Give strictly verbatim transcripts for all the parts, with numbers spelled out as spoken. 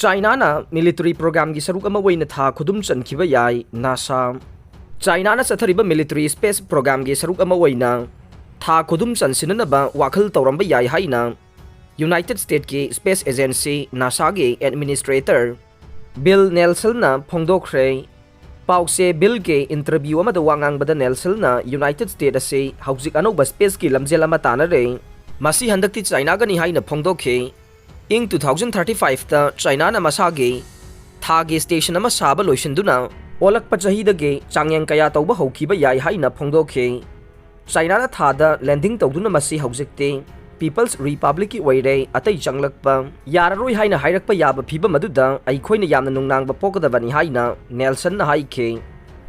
ꯆꯥꯏꯅꯥꯅ military ꯄ꯭ꯔꯣꯒ꯭ꯔꯥꯝꯒꯤ ꯁꯔꯨꯛ ꯑꯃ ꯑꯣꯏꯅ ꯊꯥ ꯈꯨꯗꯨꯝ ꯆꯟꯈꯤꯕ ꯌꯥꯏ, ꯅꯥꯁꯥ꯫ ꯆꯥꯏꯅꯥꯅ ꯆꯠꯊꯔꯤꯕ ꯃꯤꯂꯤꯇꯔꯤ ꯁ꯭ꯄꯦꯁ ꯄ꯭ꯔꯣꯒ꯭ꯔꯥꯝꯒꯤ ꯁꯔꯨꯛ ꯑꯃ ꯑꯣꯏꯅ ꯊꯥ ꯈꯨꯗꯨꯝ ꯆꯟꯁꯤꯟꯅꯅꯕ ꯋꯥꯈꯜ ꯇꯧꯔꯝꯕ ꯌꯥꯏ ꯍꯥꯏꯅ ꯌꯨꯅꯥꯏꯇꯦꯗ ꯁ꯭ꯇꯦꯠꯀꯤ ꯁ꯭ꯄꯦꯁ ꯑꯦꯖꯦꯟꯁꯤ ꯅꯥꯁꯥꯒꯤ ꯑꯦꯗꯃꯤꯅꯤꯁꯇ꯭ꯔꯦꯇꯔ ꯕꯤꯜ ꯅꯦꯜꯁꯟꯅ ꯐꯣꯡꯗꯣꯛꯈ꯭ꯔꯦ꯫ ꯄꯥꯎꯆꯦ ꯕꯤꯜꯒꯤ ꯏꯟꯇꯔꯚ꯭ꯌꯨ ꯑꯃꯗ ꯋꯥ ꯉꯥꯡꯕꯗ ꯅꯦꯜꯁꯟꯅ ꯌꯨꯅꯥꯏꯇꯦꯗ ꯁ꯭ꯇꯦꯠ ꯑꯁꯤ ꯍꯧꯖꯤꯛ ꯑꯅꯧꯕ ꯁ꯭ꯄꯦꯁꯀꯤ ꯂꯝꯖꯦꯜ ꯑꯃ ꯇꯥꯟꯅꯔꯦ꯫ ꯃꯁꯤ ꯍꯟꯗꯛꯇꯤ ꯆꯥꯏꯅꯥꯒꯅꯤ ꯍꯥꯏꯅ ꯐꯣꯡꯗꯣꯛꯈꯤ꯫ ꯏꯪ two thousand thirty five ꯇ ꯆꯥꯏꯅꯥꯅ ꯃꯁꯥꯒꯤ ꯊꯥꯒꯤ ꯁ꯭ꯇꯦꯁꯟ ꯑꯃ ꯁꯥꯕ ꯂꯣꯏꯁꯤꯟꯗꯨꯅ ꯑꯣꯜꯂꯛꯄ ꯆꯍꯤꯗꯒꯤ ꯆꯥꯡꯌꯦꯡ ꯀꯌꯥ ꯇꯧꯕ ꯍꯧꯈꯤꯕ ꯌꯥꯏ ꯍꯥꯏꯅ ꯐꯣꯡꯗꯣꯛꯈꯤ꯫ ꯆꯥꯏꯅꯥꯅ ꯊꯥꯗ ꯂꯦꯟꯗꯤꯡ ꯇꯧꯗꯨꯅ ꯃꯁꯤ ꯍꯧꯖꯤꯛꯇꯤ ꯄꯤꯄꯜꯁ ꯔꯤꯄꯕ꯭ꯂꯤꯛꯀꯤ ꯑꯣꯏꯔꯦ, ꯑꯇꯩ ꯆꯪꯂꯛꯄ ꯌꯥꯔꯔꯣꯏ ꯍꯥꯏꯅ ꯍꯥꯏꯔꯛꯄ ꯌꯥꯕ ꯐꯤꯕꯝ ꯑꯗꯨꯗ ꯑꯩꯈꯣꯏꯅ ꯌꯥꯝꯅ ꯅꯨꯡꯅꯥꯡꯕ ꯄꯣꯛꯀꯗꯕꯅꯤ ꯍꯥꯏꯅ ꯅꯦꯜꯁꯟꯅ ꯍꯥꯏꯈꯤ꯫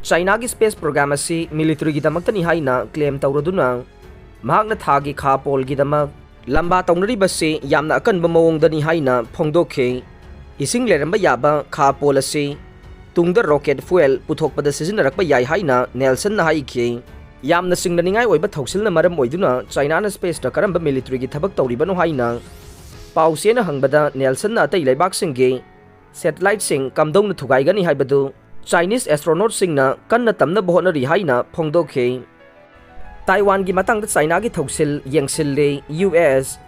ꯆꯥꯏꯅꯥꯒꯤ ꯁ꯭ꯄꯦꯁ ꯄ꯭ꯔꯣꯒ꯭ꯔꯥꯝ ꯑꯁꯤ ꯃꯤꯂꯤꯇꯔꯤꯒꯤꯗꯃꯛꯇꯅꯤ ꯍꯥꯏꯅ ꯀ꯭ꯂꯦꯝ ꯇꯧꯔꯗꯨꯅ ꯃꯍꯥꯛꯅ ꯊꯥꯒꯤ ꯈꯥ ꯄꯣꯜꯒꯤꯗꯃꯛ ꯂꯝꯕꯥ ꯇꯧꯅꯔꯤꯕꯁꯤ ꯌꯥꯝꯅ ꯑꯀꯟꯕ ꯃꯑꯣꯡꯗꯅꯤ ꯍꯥꯏꯅ ꯐꯣꯡꯗꯣꯛꯈꯤ꯫ ꯏꯁꯤꯡ ꯂꯩꯔꯝꯕ ꯌꯥꯕ ꯈꯥ ꯄꯣꯜ ꯑꯁꯤ ꯇꯨꯡꯗ ꯔꯣꯀꯦꯠ ꯐ꯭ꯌꯨꯑꯦꯜ ꯄꯨꯊꯣꯛꯄꯗ ꯁꯤꯖꯤꯟꯅꯔꯛꯄ ꯌꯥꯏ ꯍꯥꯏꯅ ꯅꯦꯜꯁꯟꯅ ꯍꯥꯏꯈꯤ꯫ ꯌꯥꯝꯅ ꯆꯤꯡꯅꯅꯤꯡꯉꯥꯏ ꯑꯣꯏꯕ ꯊꯧꯁꯤꯜꯅ ꯃꯔꯝ ꯑꯣꯏꯗꯨꯅ ꯆꯥꯏꯅꯥꯅ ꯁ꯭ꯄꯦꯁꯇ ꯀꯔꯝꯕ ꯃꯤꯂꯤꯇꯔꯤꯒꯤ ꯊꯕꯛ ꯇꯧꯔꯤꯕꯅꯣ ꯍꯥꯏꯅ ꯄꯥꯎꯆꯦꯅ ꯍꯪꯕꯗ ꯅꯦꯜꯁꯟꯅ ꯑꯇꯩ ꯂꯩꯕꯥꯛꯁꯤꯡꯒꯤ ꯁꯦꯇꯦꯂꯥꯏꯠꯁꯤꯡ ꯀꯝꯗꯧꯅ ꯊꯨꯒꯥꯏꯒꯅꯤ ꯍꯥꯏꯕꯗꯨ ꯆꯥꯏꯅꯤꯁ ꯑꯦꯁꯇ꯭ꯔꯣꯅꯣꯠꯁꯤꯡꯅ ꯀꯟꯅ ꯇꯝꯅꯕ ꯍꯣꯠꯅꯔꯤ ꯍꯥꯏꯅ ꯐꯣꯡꯗꯣꯛꯈꯤ꯫ ꯇꯥꯏꯋꯥꯟꯒꯤ ꯃꯇꯥꯡꯗ ꯆꯥꯏꯅꯥꯒꯤ ꯊꯧꯁꯤꯜ ꯌꯦꯡꯁꯤꯜꯂꯤ ꯌꯨ ꯑꯦꯁ꯫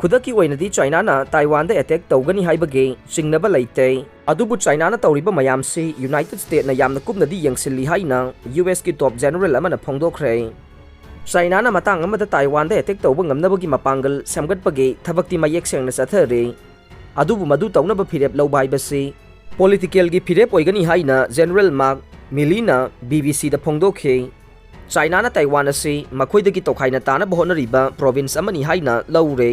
ꯈꯨꯗꯛꯀꯤ ꯑꯣꯏꯅꯗꯤ ꯆꯥꯏꯅꯥꯅ ꯇꯥꯏꯋꯥꯟꯗ ꯑꯦꯇꯦꯛ ꯇꯧꯒꯅꯤ ꯍꯥꯏꯕꯒꯤ ꯆꯤꯡꯅꯕ ꯂꯩꯇꯦ꯫ ꯑꯗꯨꯕꯨ ꯆꯥꯏꯅꯥꯅ ꯇꯧꯔꯤꯕ ꯃꯌꯥꯝꯁꯤ ꯌꯨꯅꯥꯏꯇꯦꯗ ꯁ꯭ꯇꯦꯠꯅ ꯌꯥꯝꯅ ꯀꯨꯞꯅꯗꯤ ꯌꯦꯡꯁꯤꯜꯂꯤ ꯍꯥꯏꯅ ꯌꯨ ꯑꯦꯁꯀꯤ ꯇꯣꯞ ꯖꯦꯅꯔꯦꯜ ꯑꯃꯅ ꯐꯣꯡꯗꯣꯛꯈ꯭ꯔꯦ꯫ ꯆꯥꯏꯅꯥꯅ ꯃꯇꯥꯡ ꯑꯃꯗ ꯇꯥꯏꯋꯥꯟꯗ ꯑꯦꯇꯦꯛ ꯇꯧꯕ ꯉꯝꯅꯕꯒꯤ ꯃꯄꯥꯡꯒꯜ ꯁꯦꯝꯒꯠꯄꯒꯤ ꯊꯕꯛꯇꯤ ꯃꯌꯦꯛ ꯁꯦꯡꯅ ꯆꯠꯊꯔꯤ꯫ ꯑꯗꯨꯕꯨ ꯃꯗꯨ ꯇꯧꯅꯕ ꯐꯤꯔꯦꯞ ꯂꯧꯕ ꯍꯥꯏꯕꯁꯤ ꯄꯣꯂꯤꯇꯤꯀꯦꯜꯒꯤ ꯐꯤꯔꯦꯞ ꯑꯣꯏꯒꯅꯤ ꯍꯥꯏꯅ ꯖꯦꯅꯔꯦꯜ ꯃꯥꯔꯛ ꯃꯤꯂꯤꯅ ꯕꯤ ꯕꯤ ꯁꯤꯗ ꯐꯣꯡꯗꯣꯛꯈꯤ꯫ ꯆꯥꯏꯅꯥꯅ ꯇꯥꯏꯋꯥꯟ ꯑꯁꯤ ꯃꯈꯣꯏꯗꯒꯤ ꯇꯣꯈꯥꯏꯅ ꯇꯥꯅꯕ ꯍꯣꯠꯅꯔꯤꯕ ꯄ꯭ꯔꯣꯚꯤꯟꯁ ꯑꯃꯅꯤ ꯍꯥꯏꯅ ꯂꯧꯔꯦ꯫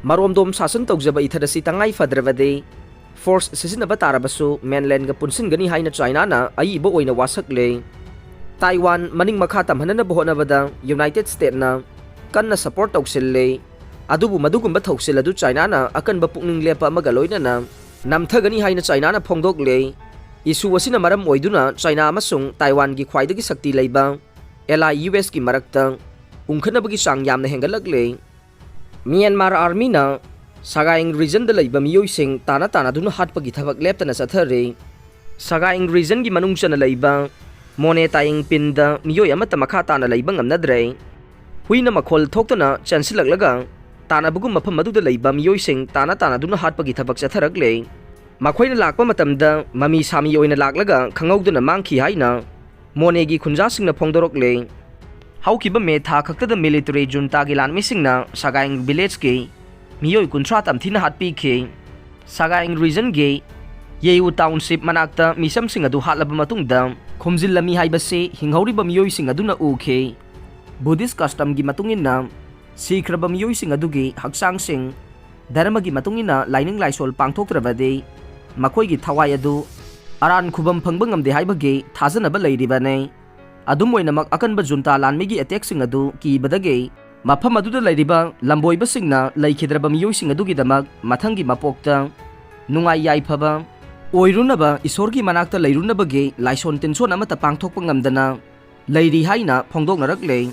ꯃꯔꯣꯝꯗꯣꯝ ꯁꯥꯁꯟ ꯇꯧꯖꯕ ꯏꯊꯠ ꯑꯁꯤ ꯇꯉꯥꯏ ꯐꯗ꯭ꯔꯕꯗꯤ ꯐꯣꯔꯁ ꯁꯤꯖꯤꯟꯅꯕ ꯇꯥꯔꯕꯁꯨ ꯃꯦꯟꯂꯦꯟꯒ ꯄꯨꯟꯁꯤꯟꯒꯅꯤ ꯍꯥꯏꯅ ꯆꯥꯏꯅꯥꯅ ꯑꯏꯕ ꯑꯣꯏꯅ ꯋꯥꯁꯛꯂꯦ꯫ ꯇꯥꯏꯋꯥꯟ ꯃꯅꯤꯡ ꯃꯈꯥ ꯇꯝꯍꯟꯅꯅꯕ ꯍꯣꯠꯅꯕꯗ ꯌꯨꯅꯥꯏꯇꯦꯗ ꯁ꯭ꯇꯦꯠꯅ ꯀꯟꯅ ꯁꯄꯣꯔꯠ ꯇꯧꯁꯤꯜꯂꯦ꯫ ꯑꯗꯨꯕꯨ ꯃꯗꯨꯒꯨꯝꯕ ꯊꯧꯁꯤꯜ ꯑꯗꯨ ꯆꯥꯏꯅꯥꯅ ꯑꯀꯟꯕ ꯄꯨꯛꯅꯤꯡ ꯂꯦꯞꯄ ꯑꯃꯒ ꯂꯣꯏꯅꯅ ꯅꯝꯊꯒꯅꯤ ꯍꯥꯏꯅ ꯆꯥꯏꯅꯥꯅ ꯐꯣꯡꯗꯣꯛꯂꯦ꯫ ꯏꯁꯨ ꯑꯁꯤꯅ ꯃꯔꯝ ꯑꯣꯏꯗꯨꯅ ꯆꯥꯏꯅꯥ ꯑꯃꯁꯨꯡ ꯇꯥꯏꯋꯥꯟꯒꯤ ꯈ꯭ꯋꯥꯏꯗꯒꯤ ꯁꯛꯇꯤ ꯂꯩꯕ ꯑꯦꯂꯥꯏ ꯌꯨ ꯑꯦꯁꯀꯤ ꯃꯔꯛꯇ ꯎꯪꯈꯠꯅꯕꯒꯤ ꯆꯥꯡ ꯌꯥꯝꯅ ꯍꯦꯟꯒꯠꯂꯛꯂꯦ꯫ ꯃ꯭ꯌꯥꯟꯃꯥꯔ ꯑꯥꯔꯃꯤꯅ ꯁꯒꯥꯏꯡ ꯔꯤꯖꯟꯗ ꯂꯩꯕ ꯃꯤꯑꯣꯏꯁꯤꯡ ꯇꯥꯅ ꯇꯥꯅꯗꯨꯅ ꯍꯥꯠꯄꯒꯤ ꯊꯕꯛ ꯂꯦꯞꯇꯅ ꯆꯠꯊꯔꯤ꯫ ꯁꯒꯥꯏꯡ ꯔꯤꯖꯟꯒꯤ ꯃꯅꯨꯡ ꯆꯟꯅ ꯂꯩꯕ ꯃꯣꯅꯦ ꯇꯥꯏꯌꯤꯡ ꯄꯤꯟꯗ ꯃꯤꯑꯣꯏ ꯑꯃꯠꯇ ꯃꯈꯥ ꯇꯥꯅ ꯂꯩꯕ ꯉꯝꯅꯗ꯭ꯔꯦ꯫ ꯍꯨꯏꯅ ꯃꯈꯣꯜ ꯊꯣꯛꯇꯅ ꯆꯦꯟꯁꯤꯜꯂꯛꯂꯒ ꯇꯥꯟꯅꯕꯒꯨꯝ ꯃꯐꯝ ꯑꯗꯨꯗ ꯂꯩꯕ ꯃꯤꯑꯣꯏꯁꯤꯡ ꯇꯥꯅ ꯇꯥꯅꯗꯨꯅ ꯍꯥꯠꯄꯒꯤ ꯊꯕꯛ ꯆꯠꯊꯔꯛꯂꯦ꯫ ꯃꯈꯣꯏꯅ ꯂꯥꯛꯄ ꯃꯇꯝꯗ ꯃꯃꯤ ꯁꯥꯃꯤ ꯑꯣꯏꯅ ꯂꯥꯛꯂꯒ ꯈꯪꯍꯧꯗꯅ ꯃꯥꯡꯈꯤ ꯍꯥꯏꯅ ꯃꯣꯅꯦꯒꯤ ꯈꯨꯟꯖꯥꯁꯤꯡꯅ ꯐꯣꯡꯗꯣꯔꯛꯂꯦ꯫ ꯍꯧꯈꯤꯕ ꯃꯦ ꯊꯥ ꯈꯛꯇꯗ ꯃꯤꯂꯤꯇꯔꯤ ꯖꯨꯟꯇꯥꯒꯤ ꯂꯥꯟꯃꯤꯁꯤꯡꯅ ꯁꯒꯥꯏꯡ ꯚꯤꯂꯦꯖꯀꯤ ꯃꯤꯑꯣꯏ ꯀꯨꯟꯊ꯭ꯔꯥ ꯇꯝꯊꯤꯅ ꯍꯥꯠꯄꯤꯈꯤ꯫ ꯁꯒꯥꯏꯡ ꯔꯤꯖꯟꯒꯤ ꯌꯦꯌꯨ ꯇꯥꯎꯟꯁꯤꯞ ꯃꯅꯥꯛꯇ ꯃꯤꯁꯝꯁꯤꯡ ꯑꯗꯨ ꯍꯥꯠꯂꯕ ꯃꯇꯨꯡꯗ ꯈꯣꯝꯖꯤꯜꯂꯝꯃꯤ ꯍꯥꯏꯕꯁꯤ ꯍꯤꯡꯍꯧꯔꯤꯕ ꯃꯤꯑꯣꯏꯁꯤꯡ ꯑꯗꯨꯅ ꯎꯈꯤ꯫ ꯕꯨꯙꯤꯁ ꯀꯁꯇꯝꯒꯤ ꯃꯇꯨꯡ ꯏꯟꯅ ꯁꯤꯈ꯭ꯔꯕ ꯃꯤꯑꯣꯏꯁꯤꯡ ꯑꯗꯨꯒꯤ ꯍꯛꯆꯥꯡꯁꯤꯡ ꯙꯔꯃꯒꯤ ꯃꯇꯨꯡ ꯏꯟꯅ ꯂꯥꯏꯅꯤꯡ ꯂꯥꯏꯁꯣꯜ ꯄꯥꯡꯊꯣꯛꯇ꯭ꯔꯕꯗꯤ ꯃꯈꯣꯏꯒꯤ ꯊꯋꯥꯏ ꯑꯗꯨ ꯑꯔꯥꯟ ꯈꯨꯕꯝ ꯐꯪꯕ ꯉꯝꯗꯦ ꯍꯥꯏꯕꯒꯤ ꯊꯥꯖꯅꯕ ꯂꯩꯔꯤꯕꯅꯤ꯫ ꯑꯗꯨꯝ ꯑꯣꯏꯅꯃꯛ, ꯑꯀꯟꯕ ꯖꯨꯟꯇꯥ ꯂꯥꯟꯃꯤꯒꯤ ꯑꯦꯇꯦꯛꯁꯤꯡ ꯑꯗꯨ ꯀꯤꯕꯗꯒꯤ ꯃꯐꯝ ꯑꯗꯨꯗ ꯂꯩꯔꯤꯕ ꯂꯝꯕꯣꯏꯕꯁꯤꯡꯅ ꯂꯩꯈꯤꯗ꯭ꯔꯕ ꯃꯤꯑꯣꯏꯁꯤꯡ ꯑꯗꯨꯒꯤꯗꯃꯛ ꯃꯊꯪꯒꯤ ꯃꯄꯣꯛꯇ ꯅꯨꯡꯉꯥꯏ ꯌꯥꯏꯐꯕ ꯑꯣꯏꯔꯨꯅꯕ ꯏꯁꯣꯔꯒꯤ ꯃꯅꯥꯛꯇ ꯂꯩꯔꯨꯅꯕꯒꯤ ꯂꯥꯏꯁꯣꯟ ꯇꯤꯟꯁꯣꯟ ꯑꯃꯠꯇ ꯄꯥꯡꯊꯣꯛꯄ ꯉꯝꯗꯅ ꯂꯩꯔꯤ ꯍꯥꯏꯅ ꯐꯣꯡꯗꯣꯛꯅꯔꯛꯂꯦ꯫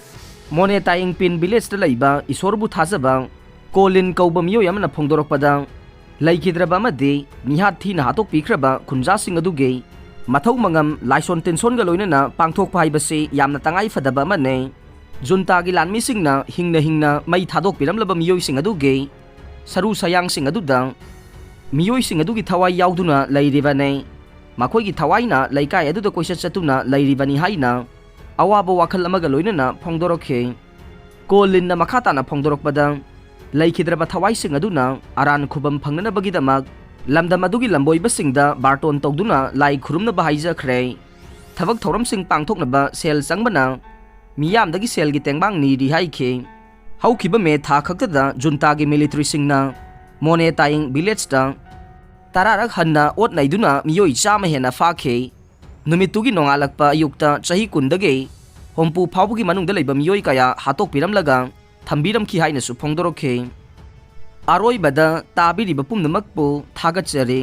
ꯃꯣꯅꯦ ꯇꯥꯏꯌꯤꯡ ꯄꯤꯟ ꯚꯤꯂꯦꯖꯇ ꯂꯩꯕ ꯏꯁꯣꯔꯕꯨ ꯊꯥꯖꯕ ꯀꯣꯂꯤꯟ ꯀꯧꯕ ꯃꯤꯑꯣꯏ ꯑꯃꯅ ꯐꯣꯡꯗꯣꯔꯛꯄꯗ, ꯂꯩꯈꯤꯗ꯭ꯔꯕ ꯑꯃꯗꯤ ꯃꯤꯍꯥꯠ ꯊꯤꯅ ꯍꯥꯠꯇꯣꯛꯄꯤꯈ꯭ꯔꯕ ꯈꯨꯟꯖꯥꯁꯤꯡ ꯑꯗꯨꯒꯤ ꯃꯊꯧ ꯃꯉꯝ ꯂꯥꯏꯁꯣꯟ ꯇꯤꯟꯁꯣꯟꯒ ꯂꯣꯏꯅꯅ ꯄꯥꯡꯊꯣꯛꯄ ꯍꯥꯏꯕꯁꯤ ꯌꯥꯝꯅ ꯇꯉꯥꯏ ꯐꯗꯕ ꯑꯃꯅꯤ꯫ ꯖꯨꯟꯇꯥꯒꯤ ꯂꯥꯟꯃꯤꯁꯤꯡꯅ ꯍꯤꯡꯅ ꯍꯤꯡꯅ ꯃꯩ ꯊꯥꯗꯣꯛꯄꯤꯔꯝꯂꯕ ꯃꯤꯑꯣꯏꯁꯤꯡ ꯑꯗꯨꯒꯤ ꯁꯔꯨ ꯁꯌꯥꯡꯁꯤꯡ ꯑꯗꯨꯗ ꯃꯤꯑꯣꯏꯁꯤꯡ ꯑꯗꯨꯒꯤ ꯊꯋꯥꯏ ꯌꯥꯎꯗꯨꯅ ꯂꯩꯔꯤꯕꯅꯤ꯫ ꯃꯈꯣꯏꯒꯤ ꯊꯋꯥꯏꯅ ꯂꯩꯀꯥꯏ ꯑꯗꯨꯗ ꯀꯣꯏꯆꯠ ꯆꯠꯇꯨꯅ ꯂꯩꯔꯤꯕꯅꯤ ꯍꯥꯏꯅ ꯑꯋꯥꯕ ꯋꯥꯈꯜ ꯑꯃꯒ ꯂꯣꯏꯅꯅ ꯐꯣꯡꯗꯣꯔꯛꯈꯤ꯫ ꯀꯣꯂꯤꯟꯅ ꯃꯈꯥ ꯇꯥꯅ ꯐꯣꯡꯗꯣꯔꯛꯄꯗ, ꯂꯩꯈꯤꯗ꯭ꯔꯕ ꯊꯋꯥꯏꯁꯤꯡ ꯑꯗꯨꯅ ꯑꯔꯥꯟ ꯈꯨꯕꯝ ꯐꯪꯅꯅꯕꯒꯤꯗꯃꯛ ꯂꯝꯗꯝ ꯑꯗꯨꯒꯤ ꯂꯝꯕꯣꯏꯕꯁꯤꯡꯗ ꯕꯥꯔꯇꯣꯟ ꯇꯧꯗꯨꯅ ꯂꯥꯏ ꯈꯨꯔꯨꯝꯅꯕ ꯍꯥꯏꯖꯈ꯭ꯔꯦ꯫ ꯊꯕꯛ ꯊꯧꯔꯝꯁꯤꯡ ꯄꯥꯡꯊꯣꯛꯅꯕ ꯁꯦꯜ ꯆꯪꯕꯅ ꯃꯤꯌꯥꯝꯗꯒꯤ ꯁꯦꯜꯒꯤ ꯇꯦꯡꯕꯥꯡ ꯅꯤꯔꯤ ꯍꯥꯏꯈꯤ꯫ ꯍꯧꯈꯤꯕ ꯃꯦ ꯊꯥ ꯈꯛꯇꯗ ꯖꯨꯟꯇꯥꯒꯤ ꯃꯤꯂꯤꯇꯔꯤꯁꯤꯡꯅ ꯃꯣꯅꯦ ꯇꯥꯏꯌꯤꯡ ꯚꯤꯂꯦꯖꯇ ꯇꯔꯥꯔꯛ ꯍꯟꯅ ꯑꯣꯠ ꯅꯩꯗꯨꯅ ꯃꯤꯑꯣꯏ ꯆꯥꯝꯃ ꯍꯦꯟꯅ ꯐꯥꯈꯤ꯫ ꯅꯨꯃꯤꯠꯇꯨꯒꯤ ꯅꯣꯡꯉꯥꯜꯂꯛꯄ ꯑꯌꯨꯛꯇ ꯆꯍꯤ ꯀꯨꯟꯗꯒꯤ ꯍꯨꯝꯐꯨ ꯐꯥꯎꯕꯒꯤ ꯃꯅꯨꯡꯗ ꯂꯩꯕ ꯃꯤꯑꯣꯏ ꯀꯌꯥ ꯍꯥꯠꯇꯣꯛꯄꯤꯔꯝꯂꯒ ꯊꯝꯕꯤꯔꯝꯈꯤ ꯍꯥꯏꯅꯁꯨ ꯐꯣꯡꯗꯣꯔꯛꯈꯤ꯫ ꯑꯔꯣꯏꯕꯗ ꯇꯥꯕꯤꯔꯤꯕ ꯄꯨꯝꯅꯃꯛꯄꯨ ꯊꯥꯒꯠꯆꯔꯤ꯫